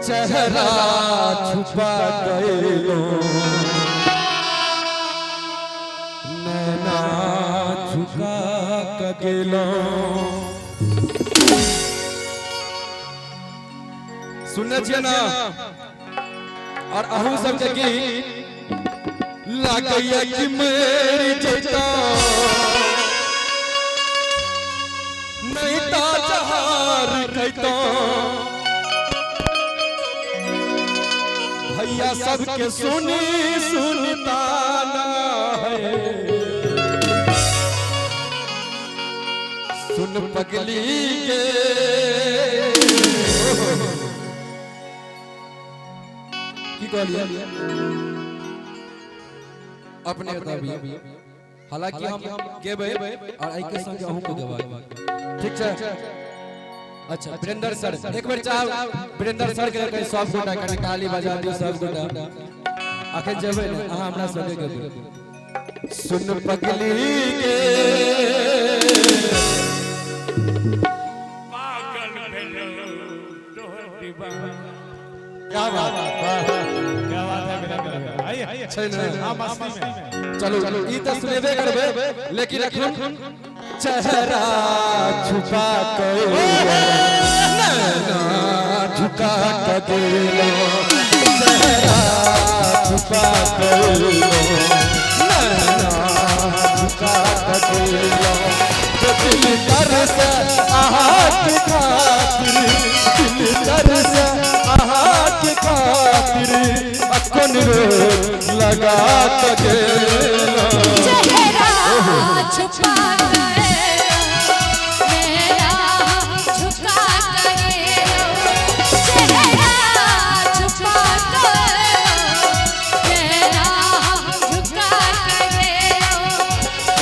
चेहरा छुपा गएलो नैना झुका क गेलो। सुनने छियै ना? और अहू सबके गीत लागैया कि मेरी जैता नहीं ता जहार खैता। भैया सबके सुनी सुनता ना है, सुन पगली के की कहलिए अपने बताबी। हालांकि हम गेबै और एहि के संग अहूँ के गेबाक, ठीक छै? अच्छा वीरेंद्र सर एक बेर चाहब वीरेंद्र सर के कहीं सब गोटा कनि ताली बजा दियौ सब गोटा। अखन जेबै ने अहाँ हमरा संगे गेबै। सुन पगली के पागल भेलो तोहर दीवाना। क्या बात, क्या बात है वीरेंद्र भैया, आइए। छै ने? हाँ, मस्ती में। चलू ई तऽ सुनेबे करबै, लेकिन अखन चेहरा छुपा के नैना झुका के गेलो, चेहरा छुपा के नैना झुका के गेलो। तो दिल तरस अहाँ के खातिर, दिल तरस अहाँ के खातिर अखन रोग लगा के गेलो। चेहरा छुपा के मेरा झुका के चेहरा छुपा के मेरा झुका के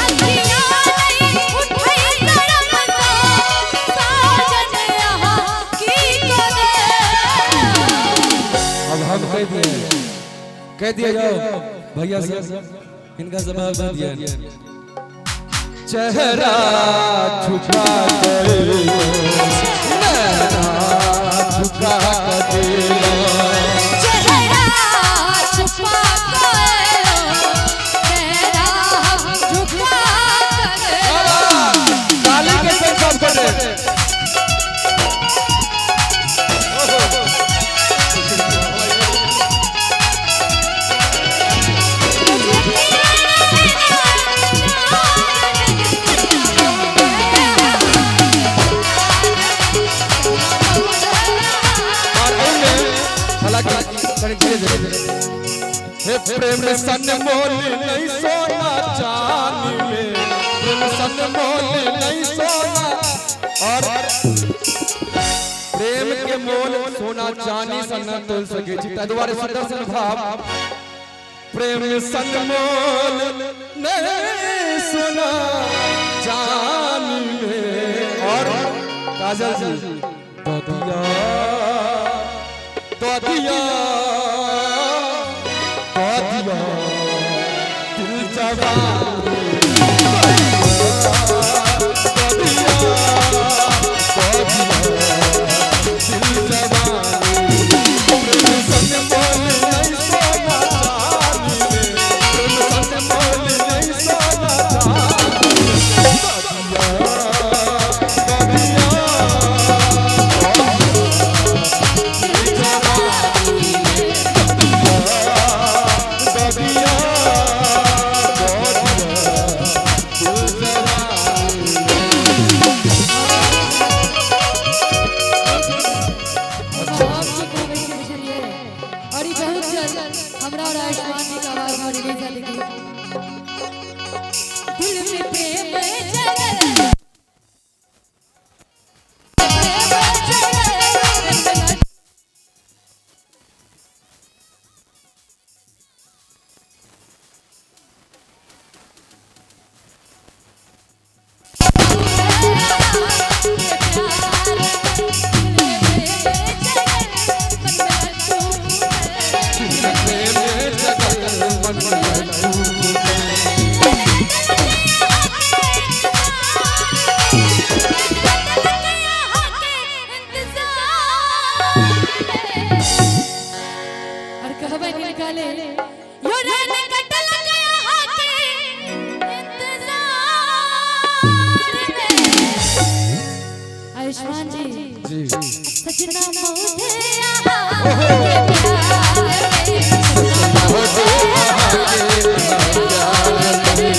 अखियां नहीं उठै शरम सँ साजन अहाँ की करे। अब हम कह दिए, कह दिए जाओ भैया से इनका जवाब दे दिया। चेहरा छुपा के नैना झुका के चेहरा छुपा के मेरा झुका के। ताली के संग सब करे। और एहिमे हालांकि कनि धीरे धीरे हे प्रेम सन मोल नहीं सोना चांदी में, प्रेम सन मोल नहीं सोना, और प्रेम के मोल सोना चांदी सन न तोल सके छी, ताहि दुआरे सुंदर सन भाव प्रेम सन मोल नहीं सोना चांदी में। और काजल जी ददिया ददिया ददिया दिल जवानी, ददिया ददिया दिल जवानी, प्रेम सन मोल नहीं सोना चांदी में, प्रेम सन मोल नहीं सोना चांदी में, ददिया ददिया ददिया दिल जवानी। आप की कहबै छै बुझलियै? और ई बहुत जल्द हमरा और आयुष्मान जी के आवाज में रिलीज है लेकिन दिल में प्रेम जगल, प्रेम जगल। प्रेम जगल मन में इंतजार। कहले यो रैन कटल गया के इंतजार में। आयुष्मान जी जी। सजना मुझे आहा के प्यार में, सजना मुझे आहा के प्यार में।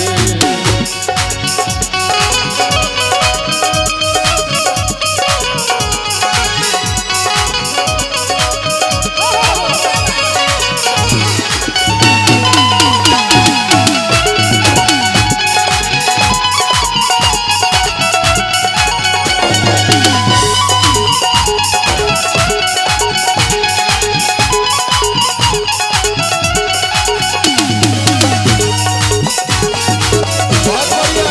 बहुत बढ़िया।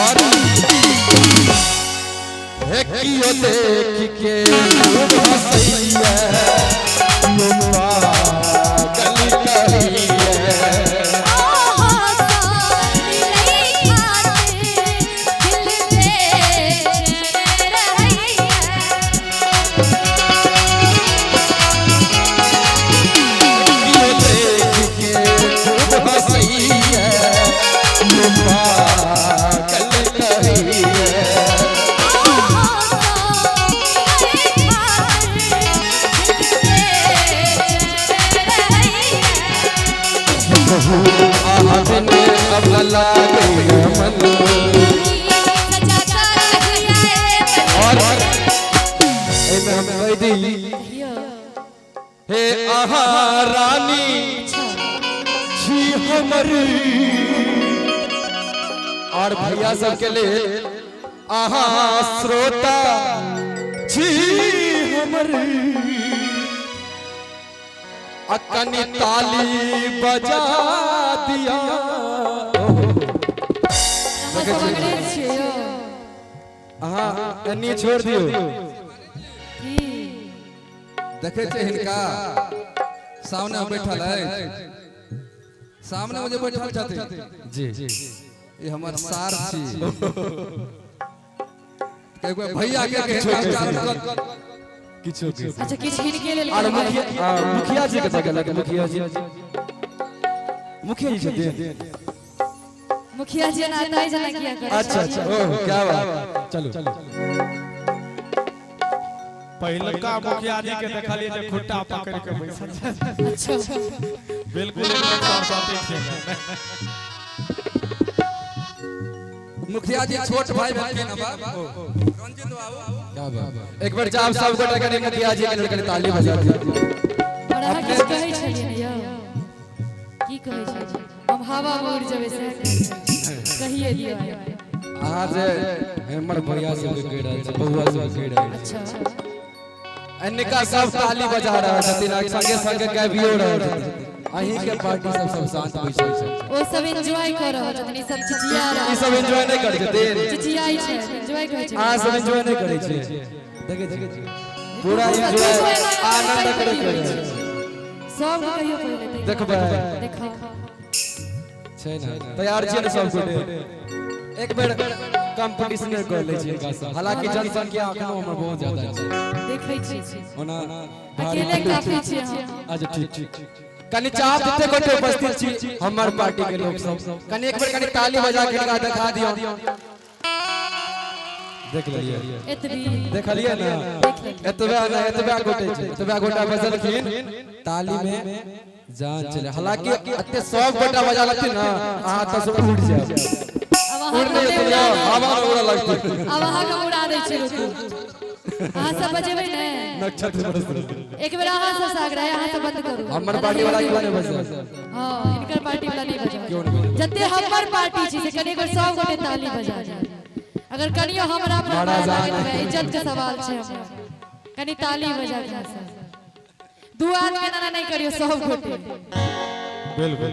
और हे कियो देख के खूब हंसैया, यो पागल कहिया। कियो देख के खूब हंसैया, यो पागल कहिया। आहा अब लागे मन। और एमे हम कह दी, हे आहा रानी छी हमर। और भैया सबके लिए आहा श्रोता छी हमर, आ कनी ताली बजा दिया। अहाँ कनी छोड़ दियो। देखे छे हिनका सामने बैठल है, सामने में जे बैठल छथिन जी, ई हमर सार छी। कई भैया के किछो किछो। अच्छा, किछु हिनके लेल। और मुखिया, मुखिया जी के जगह, मुखिया जी, मुखिया जी छथिन। मुखिया जी ना नहीं जाना किया करे। अच्छा अच्छा, ओह क्या बात, चलो। पहिलका मुखिया जी के देखलिए जे खुट्टा पकड़ के बैसल। अच्छा। बिल्कुल एकदम सरस्वती छै। मुखिया जी छोट भाई भेलखिन हमर रंजित बाबू। क्या बात, एक बार जाब सब गोटा कनी मुखिया जी के लेल कनी ताली बजा दियौ। और अहाँ किछु कहै छलियै ने यौ? की कहै छलियै? हम हवा में उड़ि जेबै से कहिए दियौ। अहाँ जे हमर भैया सब के कहि रहल छी, बउआ सब के कहि रहल छी। अच्छा। अनिका सब ताली बजा रहल छथिन आ संगे संगे गाबियो रहल छथिन। अहीं के पार्टी सब सब शांत बैसल छै। ओ सब एंजॉय कर रहल छथिन, ई सब चिचिया रहल। ई सब एंजॉय नहि करै छथिन। चिचियाइ छै, एंजॉय करै छै। अहाँ सब एंजॉय नहि करै छियै। देखै छियै पूरा एंजॉय आनंद करै छै। सब कहियो पहिले। देखबै। देखो। छै ने, तैयार छियै ने सब गोटे? एक बेर कंपटीशन कर लै छियै हिनका सँ। हालांकि जनसंख्या अखनो हमर बहुत ज्यादा छै। देखै छी। ओना अकेले काफी छियै हम। अच्छा ठीक ठीक। कनी चाहब जते गोटे उपस्थित छी हमर पार्टी के लोग सब, कनी एक बेर कनी ताली बजा के हिनका देखा दियौ। देख लेलियै? एतबी। देखलियै ने? देख लेलियै। एतबे ने, एतबे गोटे छै, एतबे गोटा बजलखिन, ताली में जान चले। हालांकि एते सब गोटा बजा लगथिन ना, अहाँ तऽ सब उड़ जायब। अब अहाँ उड़ नहि के जेतै, हवा में उड़ऽ लगतै। अब अहाँ के उड़ा दै छी, रुकू। अहाँ सब बजेबै ने? नक्षत्र बरसतै। एक बेर अहाँ सब सागरा, अहाँ सब बंद करू। हमर पार्टी वाला क्यों नहीं बजे? हाँ, हिनकर पार्टी वाला नहीं क्यों बजाओ। नहीं बजाओ? जते हमर पार्टी छी से कनी एक बेर सब गोटे ताली बजा जाए। अगर कनियो हमरा पर बड़ा माया जान लागत रहे, इज्जत के सवाल छै हमर। कनी ताली बजा दिया सब। दू आदमी एना नहीं करियो, सब गोटे। बिल्कुल।